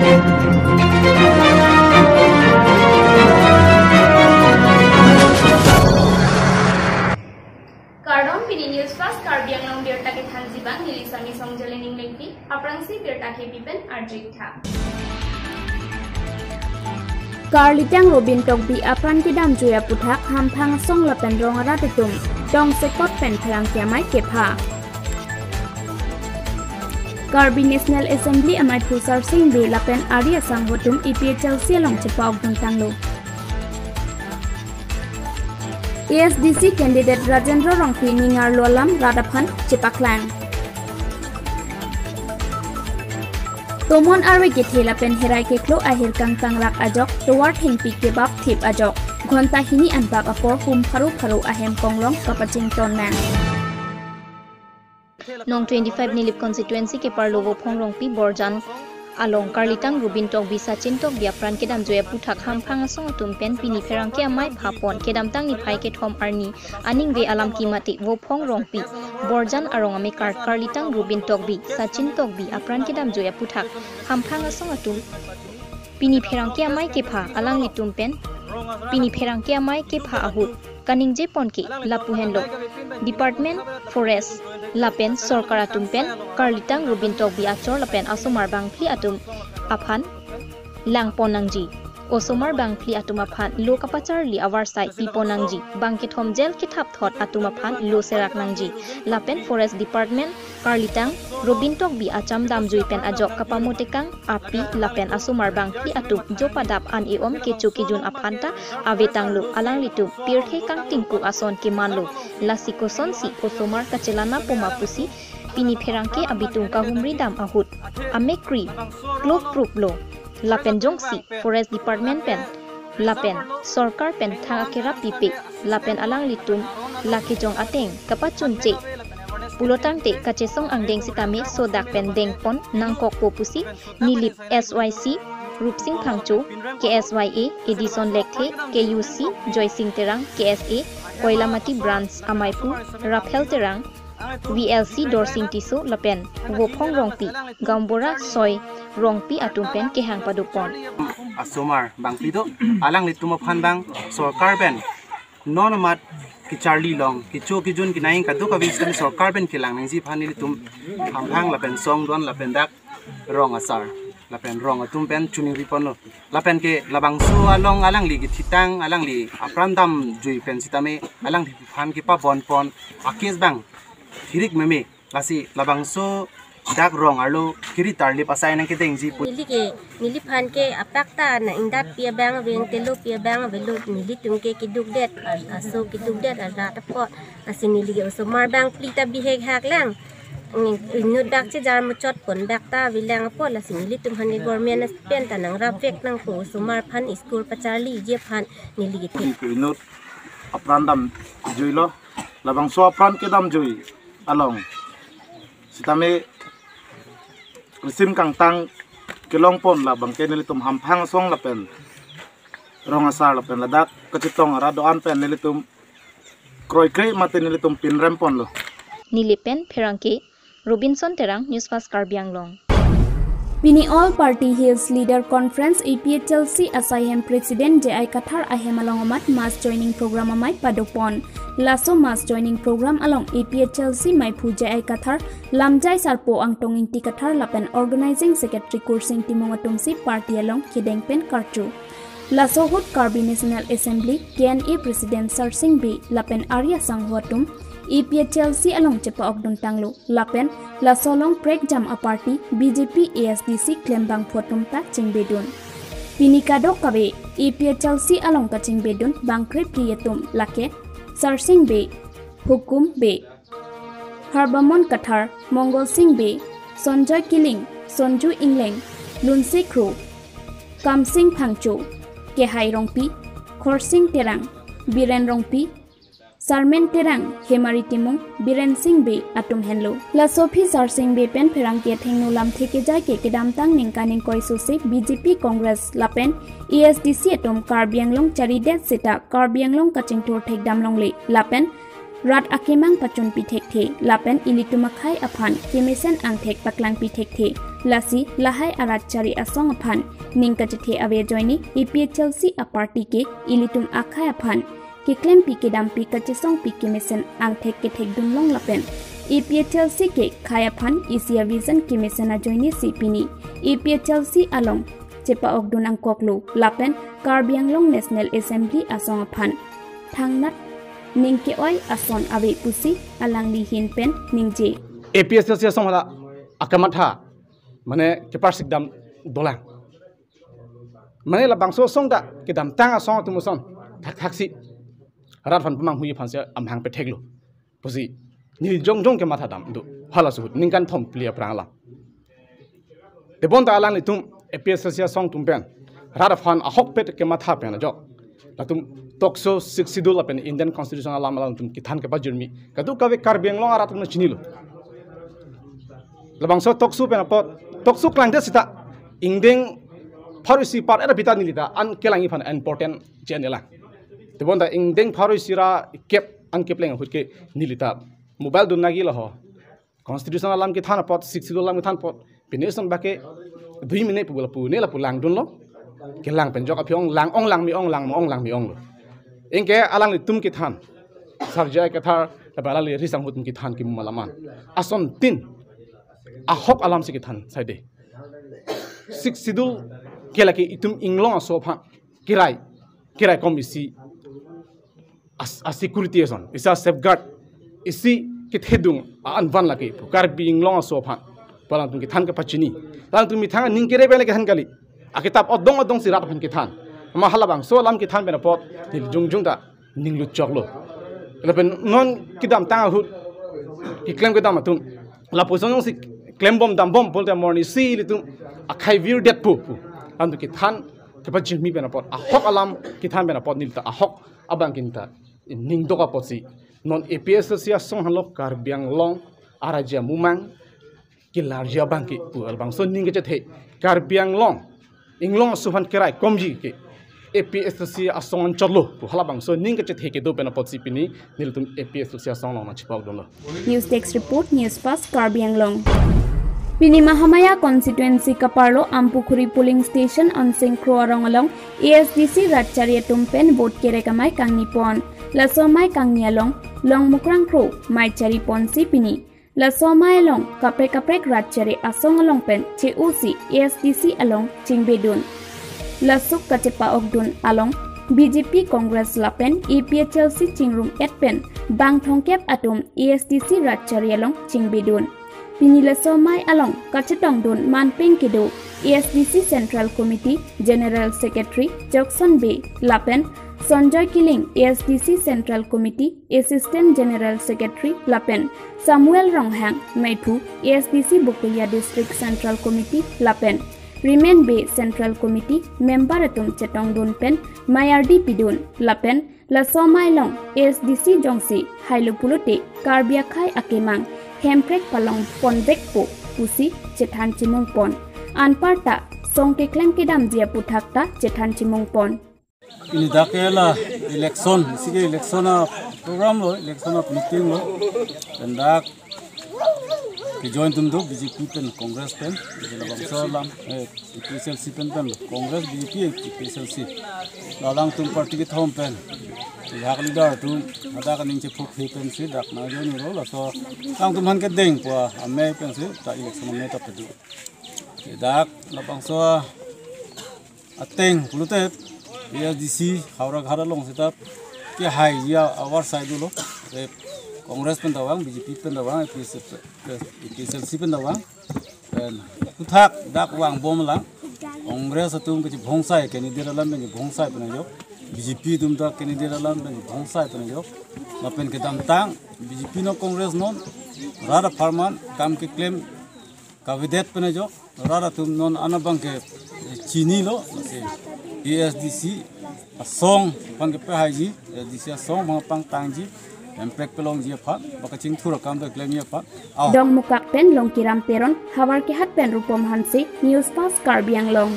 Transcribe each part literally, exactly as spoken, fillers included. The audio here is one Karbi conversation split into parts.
Kardom, pini News Fast Karbi Anglong birta kethanji abang neli Sami Songjalen Englengpi, aphrangsi birta kepi pen arju-ik tha. Karlitang Robin Tokbi apran kedamjui aputhak hamphang asong lapen rong arat atum tongsekot pen pherangke amei kepha. Karbi National Assembly amaiphu Sarsing Bey lapen ari asangho atum A P H L C along chepa-okdun tanglo. A S D C candidate Rajendra Rongpi ning arlo alam rat aphan chepaklang. Tomon arve kethe lapen herai keklo ahir kangtangrak ajok, tovar thengpi kebap thip ajok, ghonta hini anbak apor hum pharo pharo ahem konglong kapachington nang. Nong twenty-five Nilip constituency keparlo Vophong Rongpi Borjan along Karlitang Robin Tokbi Sachin Tokbi apran kedamjui aputhak hamphang asong atum pen pini pherangke amei phapon kedamtang niphai kethom arni aningve alam kimati Vophong Rongpi Borjan arong amekar Karlitang Robin Tokbi Sachin Tokbi apran kedamjui aputhak hamphang asong atum pini pherangke amei kepha alanglitum pen pini pherangke amei kepha ahut kaningje pon ke lapu henlo Department Forest lapen sorkar atum pen Karlitang Robin Tokbi achor lapen asomar bangphli atum aphan langpon nangji. Osomar bangphli atum aphan lo kapacharli avarsai pipon nangji. Bang kethom jail kethap thot atum aphan lo serak nangji. Lapen Forest Department Karlitang Robin Tokbi acham damjui pen ajok kapamotekang api lapen asomar bangphli atum jopadap an-e-om kecho kejun aphan ta ave tanglo. Alanglitum pirthe kangtingku ason kemanlo. Lasi kosonsi osomar kachelana poma pusi pini pherangke abitung kahumri dam ahut amekri kloprup lo. Lapen jongsi Forest Department pen lapen sorkar pen thang akerap pipe lapen alanglitum lake jong ateng kapachunche pulotangte kachesong angdeng sitame sodak pen dengpon nangkokpo pusi Nilip S Y C Rupsing Phangcho, K S Y A Edison Lekthe, K U C Joysing Terang, K S A Koilamati Branch amaiphu Raphel Terang, V L C Dorsing Tisso lapen Vophong Rongpi, Gambora Soi Rongpi atum pen kehang padopon. Asomar bangphli do, alanglitum aphan bang sorkar pen non amat kecharli long, kecho kejun kenang kadokave sitame sorkar pen kelang nangji aphan nelitum hamphang lapen songdon lapen dak rong asar lapen rong atum pen choningri ponlo. Lapen ke labangso along alangli kethitang alangli apran damjui pen sitame alangliphan kepabon pon a-case bang thirik meme. Lasi labangso dak rong arlo kiri tarlip asai nangkedengji pu. Neli ke, neliphan ke apak ta nang-ingdap pi abang ave, telo pi abang avelo, nelitum ke kedukdet, a-, aso kedukdet arat apot. Lasi neli ke osomar bangphli ta bihek hak lang. Ngi-, inut dak chejar muchot pon dak ta avelang apot, lasi nelitum aphan ke government pen ta nangrapvek nangpo, osomar aphan school pacharliji aphan neli kethe. Neli ke inut apran damjuilo, labangso apran kedamjui along sitame risim kangtang kelong pon, labang ke nelitum hamphang asong lapen rong asar lapen ladak kachetong arat do-an pen nelitum kroikre mate nelitum pinrem ponlo. Nilip pen pherangke Robinson Terang, News Fast Karbi Anglong. Pini All Party Hills Leader Conference A P H L C asaihem President J I Kathar ahem along amat mass joining program amei padopon. Laso mass joining program along A P H L C maiphu J I Kathar, Lamjai Sarpo Angtong Ingti Kathar lapen Organizing Secretary Kursing Timung atumsi party along kedeng pen karchu. Laso ahut Karbi National Assembly, K N A President Sarsing Bey lapen ari asangho atum A P H L C along chepa-okdun tanglo. Lapen laso along prekjam a-party B J P A S D C klembangphu atum ta chingbedun. Pini kadokave A P H L C along kachingbedun bangkrepke atum lake Sarsing Bey, Hukum Bey, Harbamon Kathar, Mongol Sing Bey, Sonjoy Killing, Sonju Engleng, Lunse Kro, Kamsing Phangcho, Kehai Rongpi, Khorsing Terang, Biren Rongpi, Sarmen Terang, Hemari Timung, Biren Sing Bey atum henlo. Laso aphi Sarsing Bey pen pherangke athengno lamthe kejai ke kedamtang ningkan ingkoi sose B J P, Congress lapen A S D C atum Karbi Anglong charidet seta Karbi Anglong kachingthur thekdam longle lapen rat akemang pachunpi thekthe lapen ilitum akhei aphan kemesen angthek paklangpi thekthe. Lasi lahai arat chari asong aphan ning kachethe ave ajoine A P H L C a party ke ilitum akhei aphan keklempi kedampi kachesongpi kemesen angthek kethekdun long lapen A P H L C ke khei aphan isi a vision kemesen ajoine si pini A P H L C along chepa-okdun angkoklo lapen Karbi Anglong National Assembly asong aphan thangnat ning ke-oi ason ave pusi alangli ahin pen ningje. A P H L C asong hala akamatha mane keparsik dam dolang. Mane labangso asong ta kedamtang asong atum ason thakthak si rat aphan pamanghu aphan si amahang petheklo pusi neli jongjong kematha dam do hala suhut ningkan thom phli aphrang alam. Tebonta alanglitum A P H L C asong atum pen rat aphan ahokpet kematha pen ajok latum tokso Sixth Schedule lapen Indian Constitution alam alangtum kethan kepajirmi kadokave Karbi Anglong arat atum chinilo. Labangso tokso pen apot tokso klangdet sita ingdeng pharo isi par era pita nelita an kelang aphan important jen elang. Tebonta ingdeng pharo isi ra kep an kepleng ahut ke nelita mobile dun nagi lo ho. Constitution alam kethan apot, Sixth Schedule alam kethan apot, pine son bake dui minute pu lapu ne lapu langdunlo. Kelang pen ajok aphi ong lang ong lang me ong lang me ong lang me onglo. Anke alanglitum kethan, Sir J I Kathar lapen alangli risang ahut kethan kimu malaman. Asontin ahok alam si kethan saide. Sixth Schedule ke lake itum inglong aso aphan kerai kerai kom isi as, a security ason, isi a safeguard, isi kethedung a-anvan lake pu Karbi Anglong aso aphan pu alangtum kethan kepachini. Alangtum methang aning kere pen le kethan kali. Akitap odong odong si rat aphan kethan. Amat halabangso alam kethan pen apot neli jongjong ta ning lutchoklo. Lapen non kedamtang ahut keklem kedam atum lapuson jongsi klembom dambom pulote morning si ilitum akhei virdetpo pu alangtum kethan kepachini pen apot ahok alam kethan pen apot nelita ahok abang kinta ning dok apotsi non A P H L C asong aphan lo Karbi Anglong araji amumang kelarji abang ke pu labangso ning kachethe Karbi Anglong inglong aso aphan kerai komji ke A P H L C asong anchotlo pu halabangso ning kachethe kedo pen apotsi pini nelitum A P H L C asong along nangchepa-okdunlo. News Desk Report, News Fast Karbi Anglong. Pini Mahamaya constituency kaparlo Ampukhuri polling station Ansing Kro arong along A S D C rat chari atum pen vote kerek amei kangni pon. Laso amei kangni along Longmukrang Kro mei chari ponsi pini laso amei along kaprek kaprek rat chari asong along pen che-osi A S D C along chingbedun. Laso kachepa-okdun along B J P, Congress lapen A P H L C chingrum-et pen bang thomkep atum A S D C rat chari along chingbedun. Pini laso amei along kachetongdun manpeng kedo A S D C Central Committee General Secretary Jackson Bey lapen Sanjoy Killing, A S D C Central Committee Assistant General Secretary lapen Samuel Ronghang, meiphu A S D C Bokolia District Central Committee lapen Rimen Bey, Central Committee member atum chetongdun pen mei ardi pidun lapen laso amei along A S D C jongsi hailo pulote Karbi akhei akemang hemprek palong ponvekpo pusi chethan chimung pon. Anparta song keklem kedamji aputhak ta chethan chimung pon. Pini dak ke la election, isi ke election a program lo, election a meeting lo. Pen dak ke join atum do B J P pen Congress pen, isi labangso alam, eh, A P H L C pen pen lo, Congress, B J P, A P H L C. La alangtum party kethom pen, isi hak leader atum, hadak aning chephuk he pensi dak nangjoin lo, laso alangtum aphan kedeng pu amei pensi ta election amei ta padu. Dak labangso ateng pulote A S D C Howraghat along seta kehaiji avar sai dolo. Te Congress pen ta vang, B J P pen ta vang, A P H L C pen ta vang. Pen aputhak dak vangbom lang. Congress atum kachibhongsai candidate alam pen chibhongsai pen ajok. B J P atum ta candidate alam pen chibhongsai pen ajok. Lapen kedamtang B J P non Congress non rat apharman kam keklem kavedet pen ajok, rat atum non an abang ke chinilo, lasi A S D C asong aphan kepahaiji, A S D C asong aphan pangtangji, hemprek pelongji aphan, ba kachingthur akam ta klemji aphan. Au. Dongmukak pen Longkiram Teron, Howraghat pen Rupom Hanse, News Fast Karbi Anglong.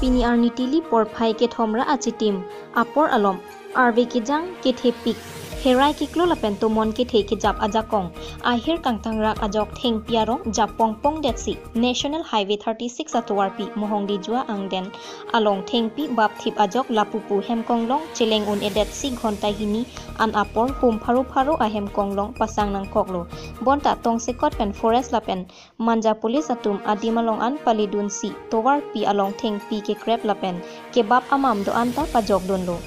Pini arni tili porphai kethom ra achitim apor alom arve kejang kethepik Herai kiklo lapen tomon kethe kejap ajakong ahir kangtangrak ajok thengpi arong jap pongpong detsi National Highway thirty-six atovarpi Mohongdijua angden along thengpi bapthip ajok lapupu hemkonglong cheleng un-edetsi ghonta hini an apor hum pharo pharo ahemkonglong pasang nangkoklo. Bonta tongsekot pen forest lapen Manja police atum adim along an palidunsi tovarpi along thengpi kekrep lapen kebap amam do-an ta pajokdunlo.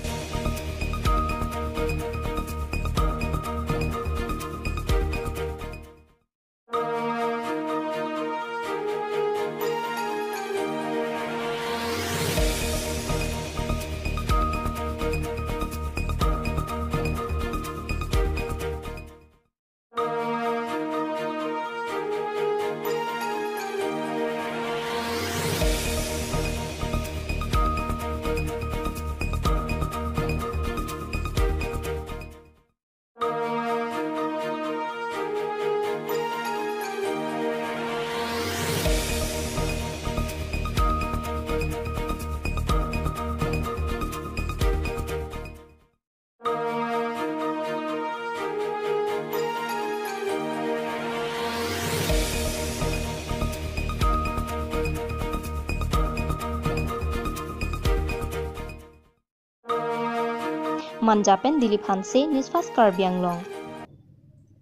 Manja pen Dilip Hanse, News Fast Karbi Anglong.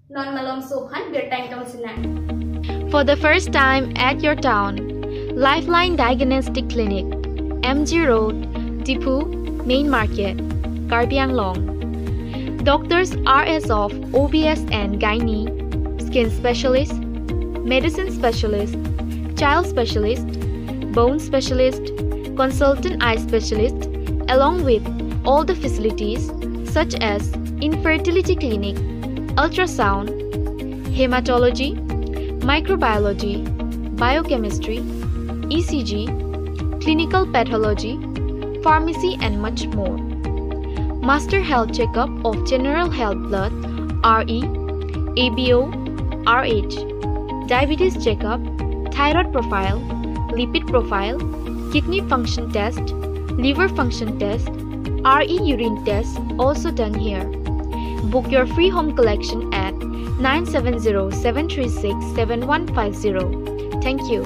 Non malomso aphan birta ingtong sinang. For the first time at your town, Lifeline Diagnostic Clinic, M G Road, Diphu, Main Market, Karbi Anglong. Doctors are as of O B S and Gynae, Skin Specialist, Medicine Specialist, Child Specialist, Bone Specialist, Consultant Eye Specialist, along with all the facilities such as infertility clinic, ultrasound, hematology, microbiology, biochemistry, E C G, clinical pathology, pharmacy and much more. Master health checkup of general health blood, R E, A B O, R H, diabetes checkup, thyroid profile, lipid profile, kidney function test, liver function test, R E urine test also done here. Book your free home collection at nine seven zero seven three six seven one five zero. Thank you.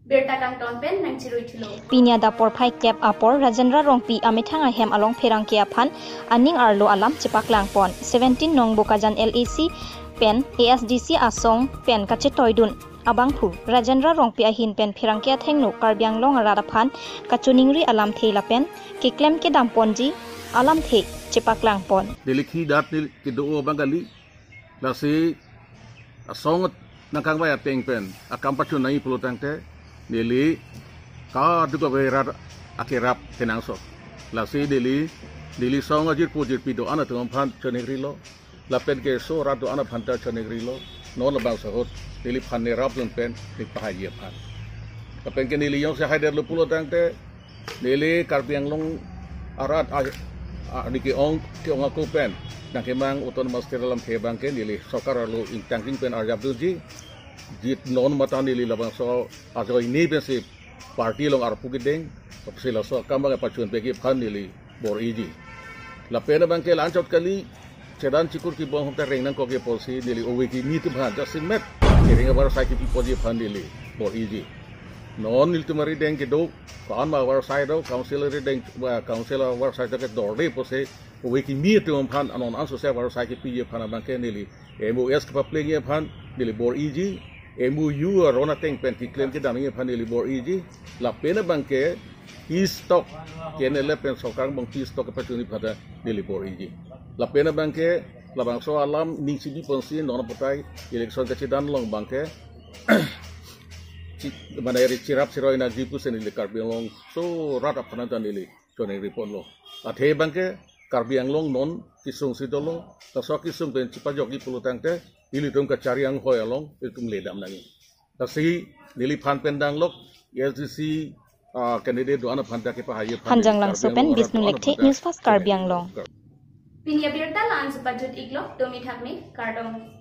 Birta kangton pen nangchirui thulo. Pini adap porphai kep apor Rajendra Rongpi amethang ahem along pherangke aphan aning arlo alam chepaklangpon. Seventeen nong Bokajan L A C pen A S D C asong pen kachetoidun abangphu Rajendra Rongpi ahin pen pherangke athengno Karbi Anglong arat aphan kachoningri alamthe lapen keklem kedamponji alamthe chepaklangpon. Neli khi dat neli kedo abang kali, lasi asong nangkangvai ateng pen akam pachun nangji pulo tangte neli kadokave rat akerap kenangsot. Lasi neli, neli song ajirpo jirpi do-an atum aphan choningrilo. Lapen keso rat do-an aphan ta choningrilo. Non labangso ahut neliphan nerapdun pen neli pahai aphan. Lapen ke neli jongsi haidetlo pulo tangte neli Karbi Anglong arat a, a, neli ke-ong, ke-ong ako pen nangkemang autonomous state alamthe abang ke neli sorkar arlo ingtangking pen arjapdunji. Jit non mata neli labangso ajoine pensi party along arpu kedeng, apotsi laso akam abang pachun peki aphan neli bor-iji. Lapen abang ke la-anchot kali, chedan chikur kibong ahut ta reng nangkok apotsi neli ove kimi atum aphan jasemet kereng avarsai kipiponji aphan neli bor-iji. Non nelitum arideng kedo, ko-an ma avarsai do, council arideng, ah, council avarsai ta kedorde apotsi ove kimi atum aphan anon ansose avarsai kipiji aphan abang ke neli M O S kepaplengji aphan neli bor-iji, M O U aron ateng pen keklem kedamji aphan neli bor-iji, lapen abang ke peace talk, K N L F pen sorkar angbong peace talk kepachunji aphan ta neli bor-iji. Lapen abang ke labangso alam ningsibi ponsi non apotai election kachedan along abang ke chi-, mane ri chirap chiroi nangji pusi neli Karbi Anglong so rat aphan ta neli choningriponlo. Athe abang ke Karbi Anglong non kesung si dolo, laso kesung pen chepajokji pulo tangte ilitum kachari anghoi along ilitum ledam nangji. Lasi neliphan pen danglok A S D C, ah, candidate do-an aphan ta kepahai aphan Hanjanglangso pen Karbi Anglong Bisnu arat Lekthe, do-an aphan ta News Fast Karbi Anglong. Pini abirta la-ansi pajut-iklo, domi thakme, kardom.